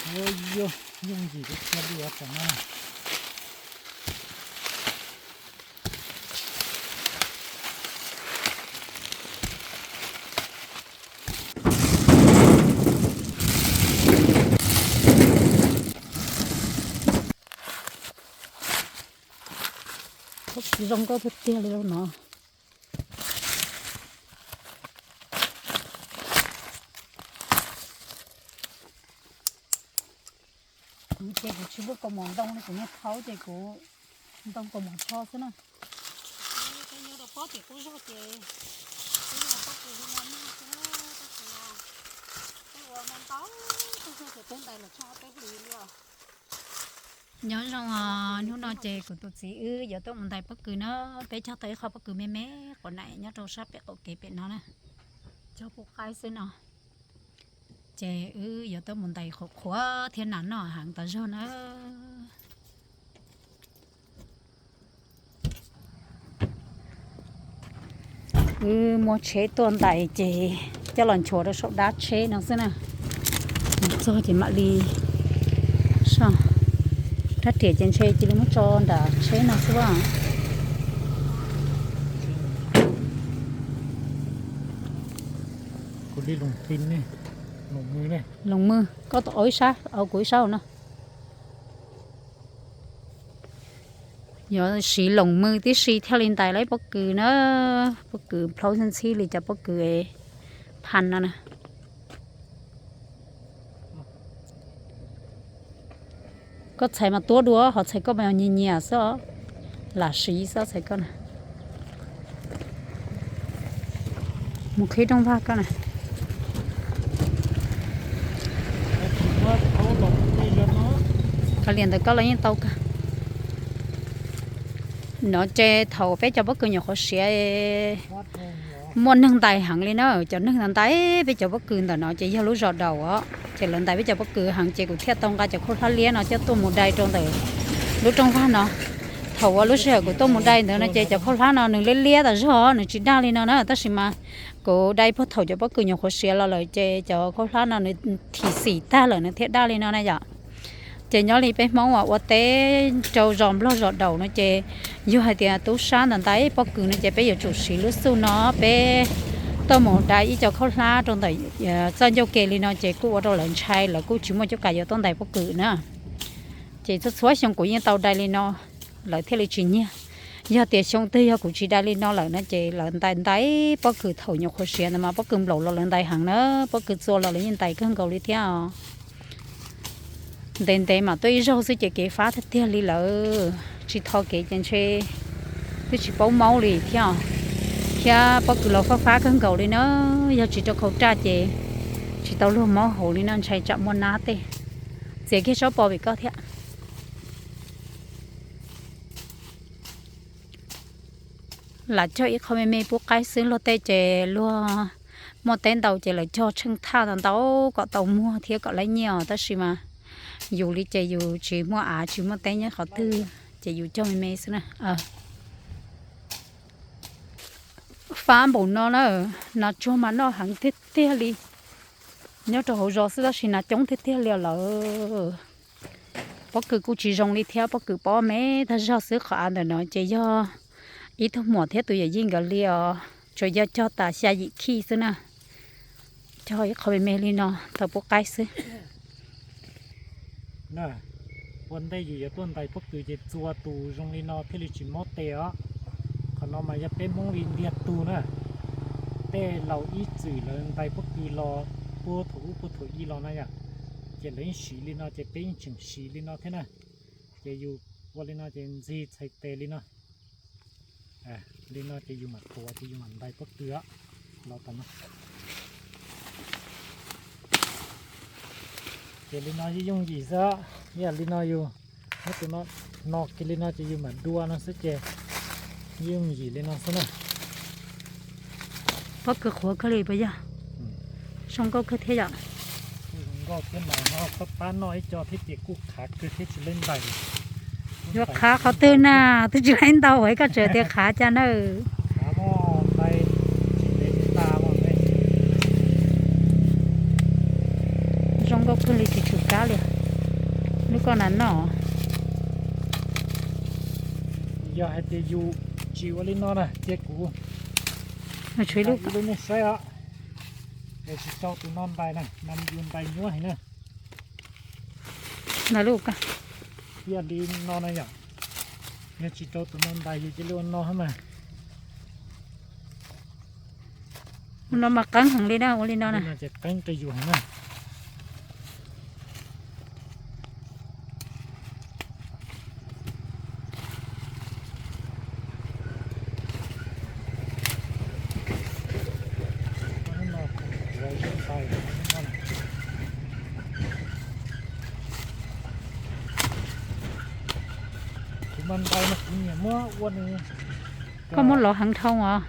Ua yog yooj yim tiag tiag li os tam no. Pob kws zoo nkauj tiag tiag li no. Kuv ces kuv tsis muaj kaus mom ntoo li, kuv niag thaub ces kuv ntoo kaus mom tsho xwb na. Nyob zoo os, hnub no ces kuv tus txiv wb yuav tuaj mus ntais pob kws na, peb cog tau ib qho pob kws me me quav naim nyob rau sab pem qaum kev pem no na, cog pub qaib xwb no. Ces wb yuav tuaj mus ntais qhuav qhuav thiab nas noj heev tas zog na. Wb muab tsheb tuaj ntais ces coj los nchuav rau saum dab tsheb no xwb na. Mus txog ces mam li so. Rab riam ces ntshe cia li muab tso nram tsheb no xwb. Kuv li loos ti ne, loos mwj ne. Loos mwj, koj tau ib sab, kuv ib sab hauv no. Yuav siv loos mwj tib si thiaj li ntais lawv pob kws na. Pob kws plhaub ntxhib ntxhib li cov pob kws phaj no na. Koj txhais mas tuab dua, ho txhais koj mas nyias nyias xwb os. Lam siv xwb txhais koj na. Mus qhib rooj vag koj na. Kav liam ntawm koj los yeej tau kawg. No ces thaum peb cov pob kws nyuam qhuav siav, muaj neeg ntais heev li na. Cov neeg ntais peb cov pob kws ntawm no ces yog lub zos Daus os, ces lawv ntais peb cov pob kws heev ces kuv thiaj tau nqa cov khaub hlab liab no coj tuaj mus dai rau ntawm lub rooj vag no. Thaum uas lub sij hawm kuv tuaj mus dai ntawd no ces cov khaub hlab no nws liab liab tas zog, nws tsis daj li no na, tab sis mas kuv dai puag thaum cov pob kws nyuam qhuav siav los lawm ces cov khaub hlab no nws thim xim tag lawm nws thiaj daj li no na yom. Ces nyob li peb Hmoob uas ua teb rau zos Nplog zos Daus no ces yog hais tias tub sab ntawd ntais pob kws no ces peb yuav tsum siv lub xuj no peb tuaj mus dai ib co khaub hlab rau ntawm txoj ncauj ke li no ces kuj ua rau lawv ntshai, lawv kuj tsis muaj cuab kav yuav tuaj ntais pob kws na. Ces txhua txhua xyoo kuv yeej tau dai li no, lawv thiaj li tsis nyiag. Yog tias xyoo twg yog kuv tsis dai li no lawm no ces lawv ntais ntais pob kws thaum nyuam qhuav siav ntawd mas pob kws nplaum los lawv ntais heev na, pob kws txua los lawv yeej ntais kawg nkaus li thiab os. Ntev ntev mam tuaj ib zaug xwb ces kev fab tiag tiag li lawm, tsis tho kev ces ntshe twb tsis paub maub li thiab os. Thiab pob kws los fab fab kawg nkaus li na, yog tsis rau khau raj ces tsis tau luag maub hauv li no, ntshai tsam muaj nab tej. Txiav kiag tsob pos pem koj thiab. Lam cog ib qho me me pub qaib xwb, luag tej ces luag muaj teb ntau ces lawv cog tsheej thaj ntau ntau kom tau muag thiab kom laib nyiaj os, tab sis mas yus li ces yus tsis muaj av tsis muaj teb nyob qhov twg ces yus cog me me xwb na. Fab npaum no na, nas tsuag mas noj heev tiag tiag li. Nyob rau hauv zos xwb tab sis nas coob tiag tiag li lawm. Pob kws kuj tsis zoo li thiab, pob kws pob me tag zog xwb, qhov av ntawm no ces yog ib tug muam thiab tus yawm yij nkawd li os, tsuas yog cog tas xya yim khij xwb na. Cog ib qho me me li no tau pub qaib xwb. Ua ntej yus yuav tuaj ntais pob kws ces txua tus zoo li no thiaj li tsis mob tes os. Qhov no mas yog peb Hmoob li ntiag tug na. Tej laus ib txwm lawv ntais pob kws los puag thaum ub puag thaum i los na yom, ces lawv yeej siv li no ces peb yeej tseem siv li no thiab na. Ces yus ua li no ces ntxig txhais tes li no. Li no ces yus mam tuav ces yus mam ntais pob kws los tas no. Ces li no yeej yooj yim xwb, ib yam li no yus muab tus no no kiag li no ces yus mam dua no xwb ces yeej yooj yim li no xwb na. Pob kws qhuav kawg li puas yog? Zoo nkauj kawg thiab yom. Zoo nkauj thiab mas no pab pab noj ib co thiab ces kuj qhav kawg thiab tsis laib ntais. Yuav qhav qhov twg na, twb tsis laib ntau es koj tseem tias qhav cas na. Zoo nkauj kawg li tsis tsum kab li. Koj na no. Yog hais tias yus tsis ua li no na ces kuv tshuav ib lub nej saib os, es tsis rau tus no ntais na, mas yus ntais nyuaj heev na. Ntais lub, thiaj li no na yom. Yog tsis rau tus no ntais yus cia li ua no mas. Ua no mas qeeb heev li na, ua li no na. Ces qeeb rau yus heev na. Kuv mas ntais mas kuv nyiam muab ua nws. Koj muab lov heev dhau os.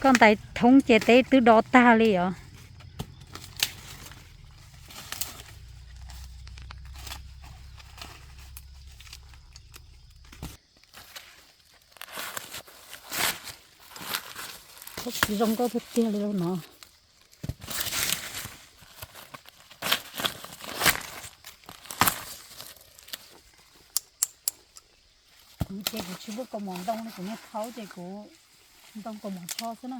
Koj ntais thoob ces teb twb do tag li os. Pob kws zoo nkauj tiag tiag li no. Kuv ces kuv tsis muaj kaus mom ntoo li, kuv niag thaub ces kuv ntoo kaus mom tsho xwb na.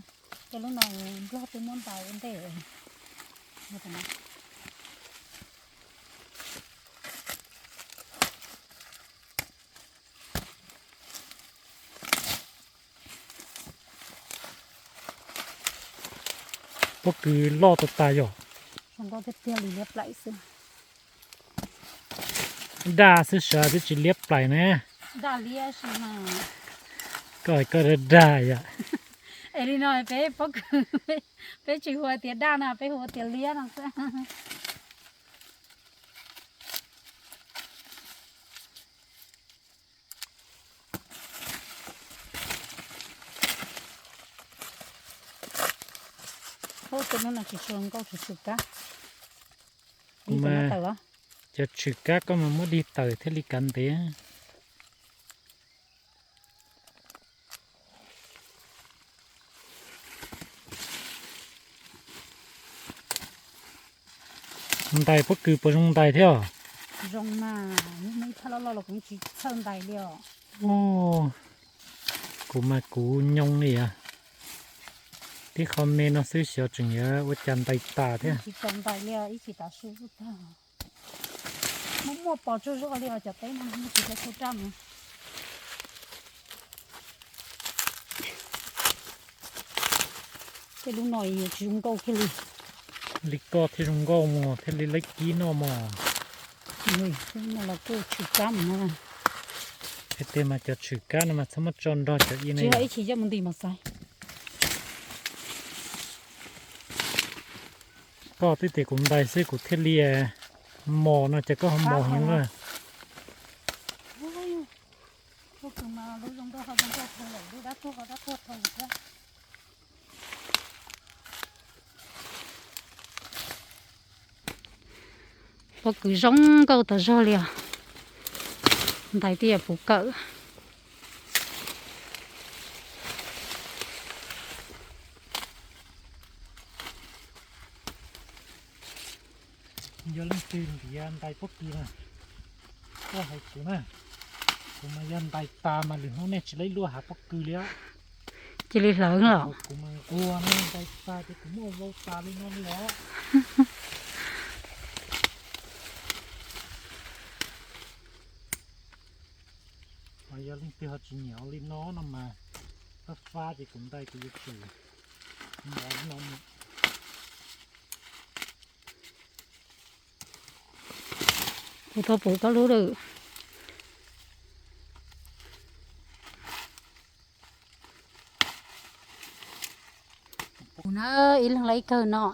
Ces lub no nplog twb muab ntais ua ntej. Pob kws loj tas tas yog. Zoo nkauj tiag tiag li, liab plaim xwb. Daj xwb sav twb tsis liab plaim ne. Daj liab si mas. Koj hais koj dag dag yom. Es li no peb pob kws, peb tsis hu tias daj no, peb hu tias liab no xwb. Ub, tej lub no tsis tshua nkauj, tsis tshwm kab. Kuv mas cov tshwm kab koj mas muab dig tawm thiaj li kav ntev. Ntais pob kws puas zoo ntais thiab? Zoo mas, ib thaj loj loj los kuv tsis txhawj ntais li os. Kuv mas kuv nyoo li os. Tib qho me no xwb xyov tseem yuav ua cas ntais tas thiab. Tsis tau ntais li os, ib chim tav su tag. Muaj muaj pos tsuag zog li os, cov teb no muaj tsis tau tsuag raj mus. Tej lub no yuav tsis zoo nkauj kiag li. Li koj thiaj zoo nkauj mus thiaj li laib kib noj mog. Tej no los kuj tshwm kab mus no. Hais tias mas cov tshwm kab no mas txhob muab tso nrog cov i ne. Ib chim coj mus ntim mos xaiv. Koj twb tias kuv ntais xwb kuv thiaj li mos no ces koj ho mos heev na. Pob kws zoo nkauj tas zog li os. Ntais twb yuav puv kawm. Yog leej twg ntiav ntais pob kws na, tuaj hais kuv na. Kuv mas yog ntais tas mas lwm hnub nej tsis laib luaj hav pob kws li. Cia li hlawv los. Kuv mas nquag na, ntais tas ces kuv muab vau tas li no li os. Yog leej twg ho tsis nyiam li no no mas fab fab ces kuv ntais kuv yuav tsum ntais no. Kuv tau puv koj lub lawm. Kuv na, ib leeg laib ib kawg no.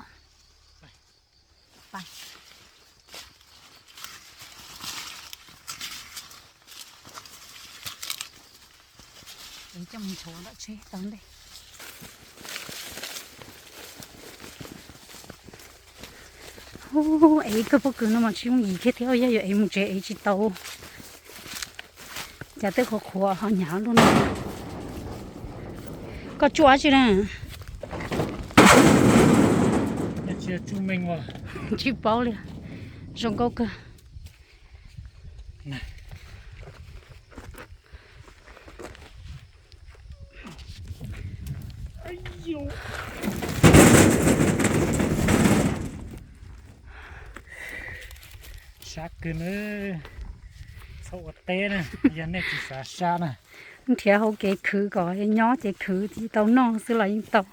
Coj mus ntxuav tom tsheb tau ntej. Ev kawg pob kws no mas tsis yooj yim kiag thiab, yog yuav ev mus tsev ev tsis tau. Cas tej qhuav qhuav ho hnyav luaj no. Koj tsuj dab tsi na? Tsis paub li. Zoo nkauj kawg. Sab kawg na, txhob ua teb na, yog nej tsis xav sab na. Nrhiav hauv kev khwv kom nyob ces khwv tsis tau noj xwb los yeej tau.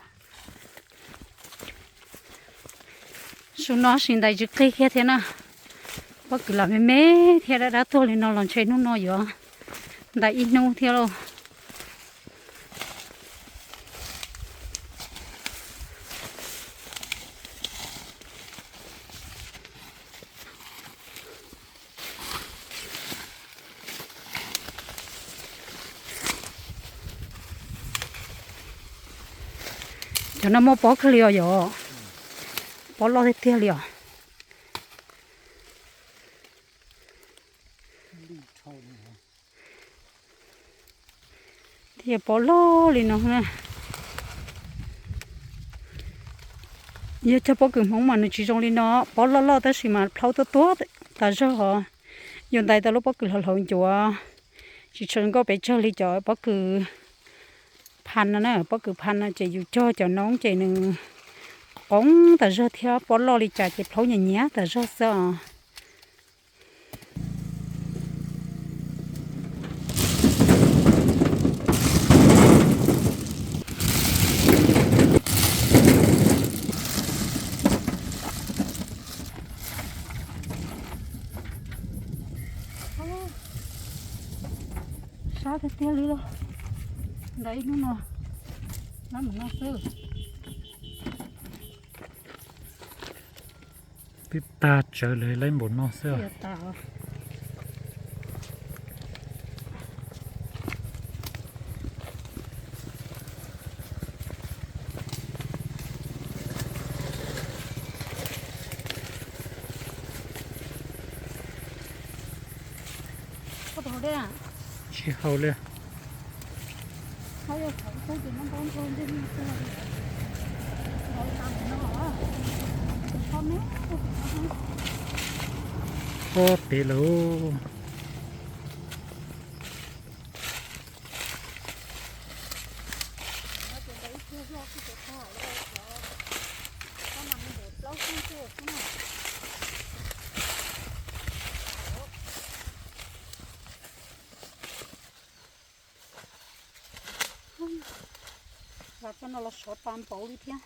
Su no sis ntais tsis qig kiag thiab na. Pob kws los me me thiab dab dab tuag li no los ntshe hnub no yuav ntais ib hnub thiab lauj. Cov no muaj pob kawg li os yom. Pob loj tiag tiag li os. Thiab pob loj li no na. Yog cog pob kws Hmoob mas nws tsis zoo li no, pob loj loj tab sis mas plhaub tuab tuab tas zog os. Yuav ntais tau lub pob kws hlau hlau ncuav, tsis tshua zoo nkauj pes tsawg li cov pob kws pha no na, pob kws pha no ces yus cog cov noob ces nws qoob tas zog thiab pob loj li cas ces plhaub nyias nyias tas zog xwb os. Sab tiag tiag li los, ntais ib hnub no, nab mus noj xwb. Twb tag tsawv lawm, laib npaum no xwb. Tsis haus li. Pob pem lawm. Lam txoj no los sov tas npaum li thiab.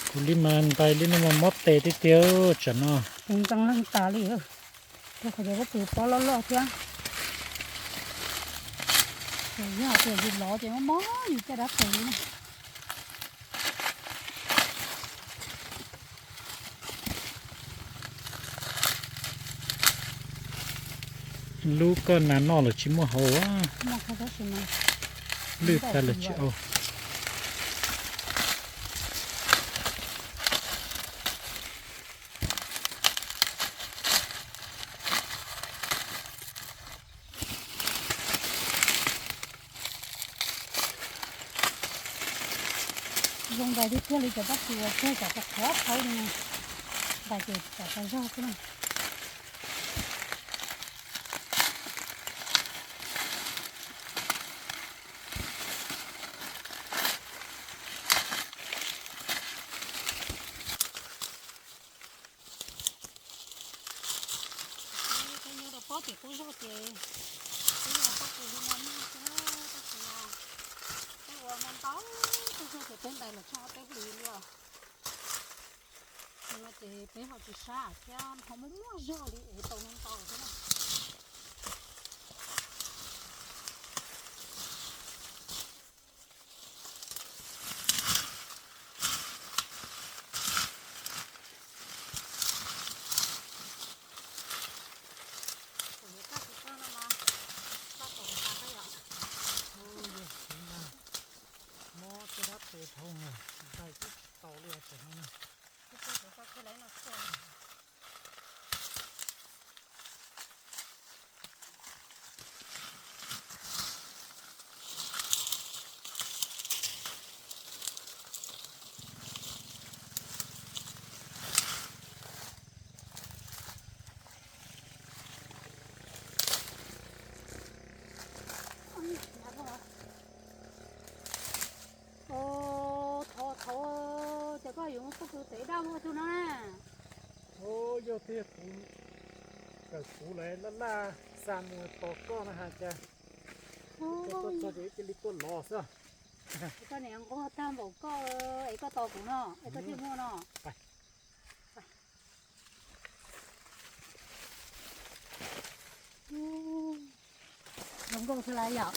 Kuv li mas ntais li no mas mob tes tiag tiag tsam no. Tes ntxeev leej tas li. Rau qhov cov pob kws pob loj loj thiab. Ces yog tias yus lov ces mob mob yus caj dab tes li na. Lub koj nas noj los tsis muaj hauv. Lwj tag lawm tsis au. Zoo ntais tiag tiag li cov pob kws uas tseg kom qhuav qhuav li no, ntais ces kom tas zog xwb na. Peb nyob rau pob tim qub zog ces peb yog pob kws li no noj xwb, tab sis mas peb ua no ntau tug zog ces peb ntais los txog peb hlis li os. No ces peb ho tsis sab thiab ho muaj muaj zog li es tau no ntau thiab na. Nqaij twb tsis tau li os. Thov, thov, ces koj yuav muab pob kws tev daj muag tug no na. Yog tiag, kuv kawm kuv lawv laj laj xa mus tos koj no has cas. Koj tuaj txog ces cia li tuaj lov xwb. Koj niam nquag tag npaum koj es koj tos kuv no es koj thiaj muaj no. Zoo nkauj xwb lawm yom.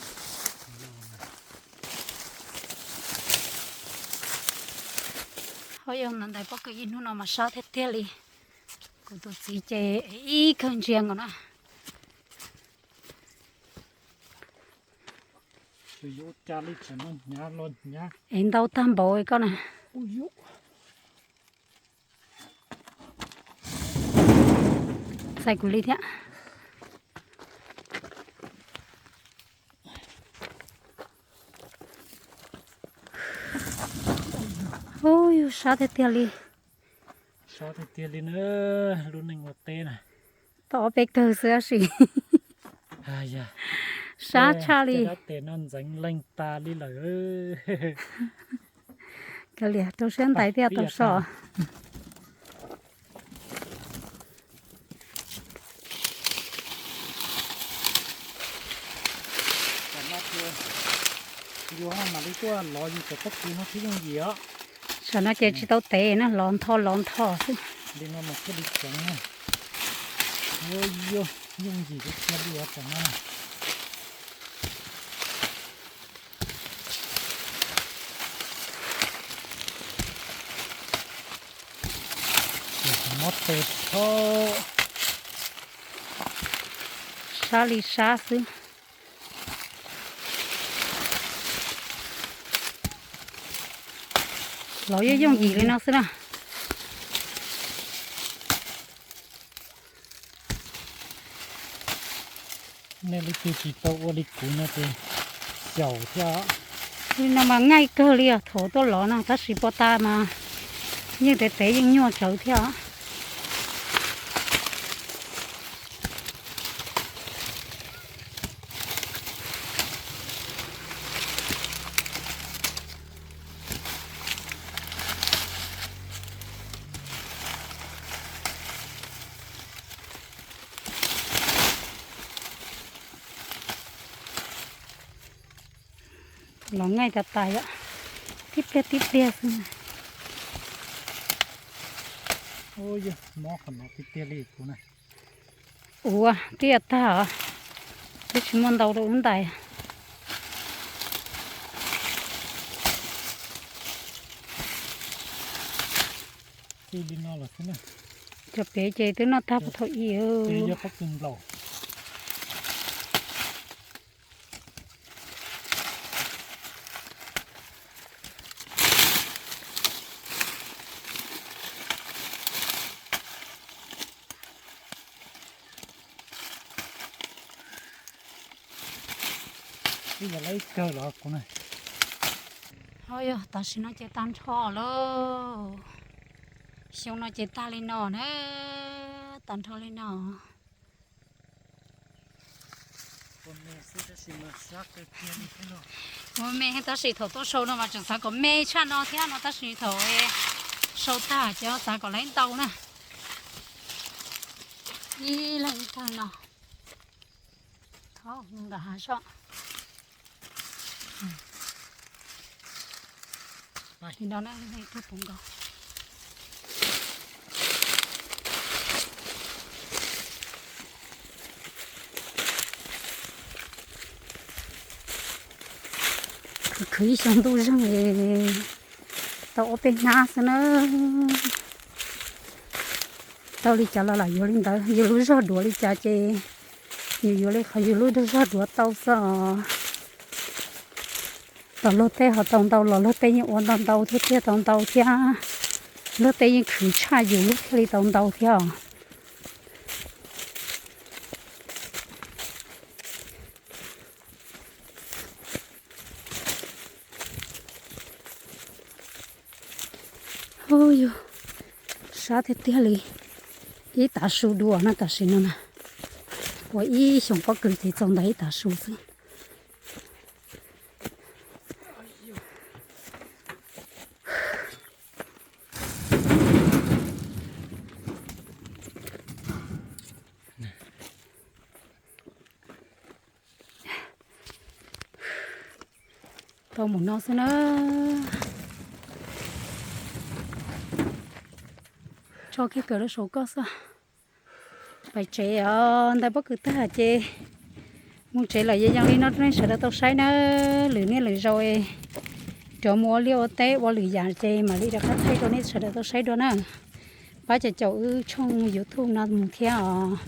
Ho yog ntawm pob kws ib hnub no mas sab tiag tiag li. Kuv tus txiv ces ib kawg ntsia nkaus na. Es ntau tag npaum koj na. Txais kuv li thiab. Ub, yus sab tiag tiag li. Sab tiag tiag li na, lub neej ua teb na. Tau ob peb kawg xwb tab sis sab tshaj li. Dab tes no ntxeev leeg tas li lawm. Kav liam, rau siab ntais thiaj tau so. Yus mam li tuaj lov yus cov pob kws no thiaj yooj yim os. Tam no ces tsis tau tev na, lov ntho lov ntho xwb. Li no mas thiaj li ceev na. Yooj yim tiag tiag li os tam no. Mob tes thaub. Sab li sab xwb. Lov yooj yooj yim li no xwb na. Nej leej twg tsis tau ua li kuv no ces xyaum thiab. Li no mas nqaij kawg li os, thaum tuaj lov no tab sis puag ta mas yeej tev tev yeej nyuaj tsawv thiab os. Los nqaij tas tas yom, tib pliag tib pliag xwb. Mob qhov no tiag tiag li kuv na. Ua tiaj tag os, twb tsis muaj ntau rau wb ntais. Cov pem ces twb noj tag puag thaum ub. Ho yog tam sim no ces tag nrho lauj. Xyoo no ces tag li no na, tag nrho li no. Ua me tab sis thaum tuaj sau no mas tseem xav kom me tshaj no thiab no tab sis thaum sau tag ces xav kom laiv ntau na. Ib leeg ib tag no. Thov nram hav soj. Li no na, tuaj pom nkaus. Khwv khwv ib xyoo ntuj zeeg tau ob peb hnab xwb na. Tau li cas los lam yuav li ntawd, yus lub zog duav li cas ces yus yuav li qhov yus lub zog duav tau xwb os. Los luag teb ho tau ntau, los luag teb yeej ua ntau ntau thiab, thiaj tau ntau thiab. Luag teb yeej khwv tshaj yus thiaj li tau ntau thiab os. Hu yus, sab tiag tiag li. Ib tav su dua no tam sim no na, ua ib xyoos pob kws ces txog ntawm ib tav su xwb. Tau mus no xwb na. Tso kiag kawm rau saum koj xwb. Pais tsev os, ntais pob kws tag ces mus tsev lawm. Yog li no rau nej sawv daws tau saib nawb, lwm niaj lwm zaus rov mus ua liaj ua teb ua lwm yam ces mam li rov qab thaij rau nej sawv daws tau saib dua na. Pab caum caum wb tshooj YouTube no mus thiab os.